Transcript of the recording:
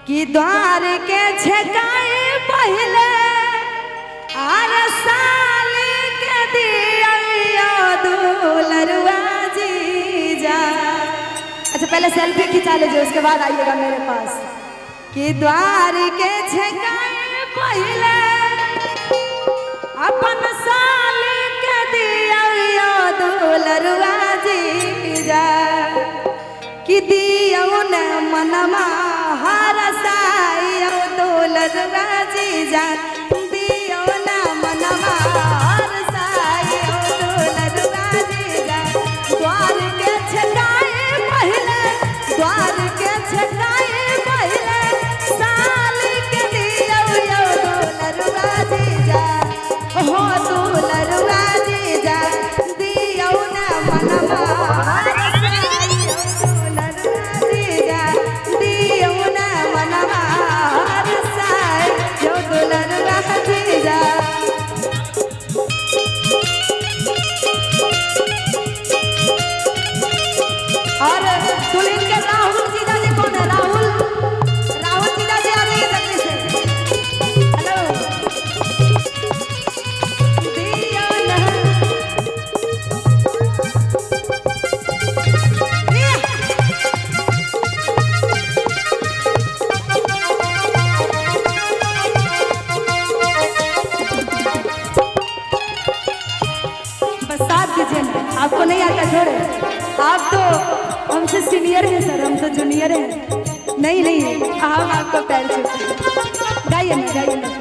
कि द्वार के छकाए पहले आर साल के दिया दुलरुआ जीजा। अच्छा पहले सेल्फी खिंचा लीजिए, उसके बाद आइएगा मेरे पास। कि द्वार के छकाए पहले अपन साल के दिया दुलरुआ जीजा, कि दियौ न मनमा हरसाइयो दुलरुआ जीजा, दियौ न मनमा हरसाइयो दुलरुआ जीजा। द्वार के छकाए पहले, द्वार के छकाए पहले साल के दियौ दुलरुआ जीजा, हो दुलरुआ जीजा, दियौ न मनमा हरसाइयो दुलरुआ जीजा, दियौ न मनमा हरसाइयो दुलरुआ जीजा। और दुल्हन के राहुल जीजा जी कौन है? राहुल, राहुल जीजा जी आ जाइए जल्दी से। हेलो दिया न दिया। बस साथ दीजिए ना, आपको नहीं आता छोड़े, आप तो हमसे सीनियर हैं सर, हम तो जूनियर हैं। नहीं नहीं, हम आपको पैर छूते हैं। गाइए ना, गाइए ना।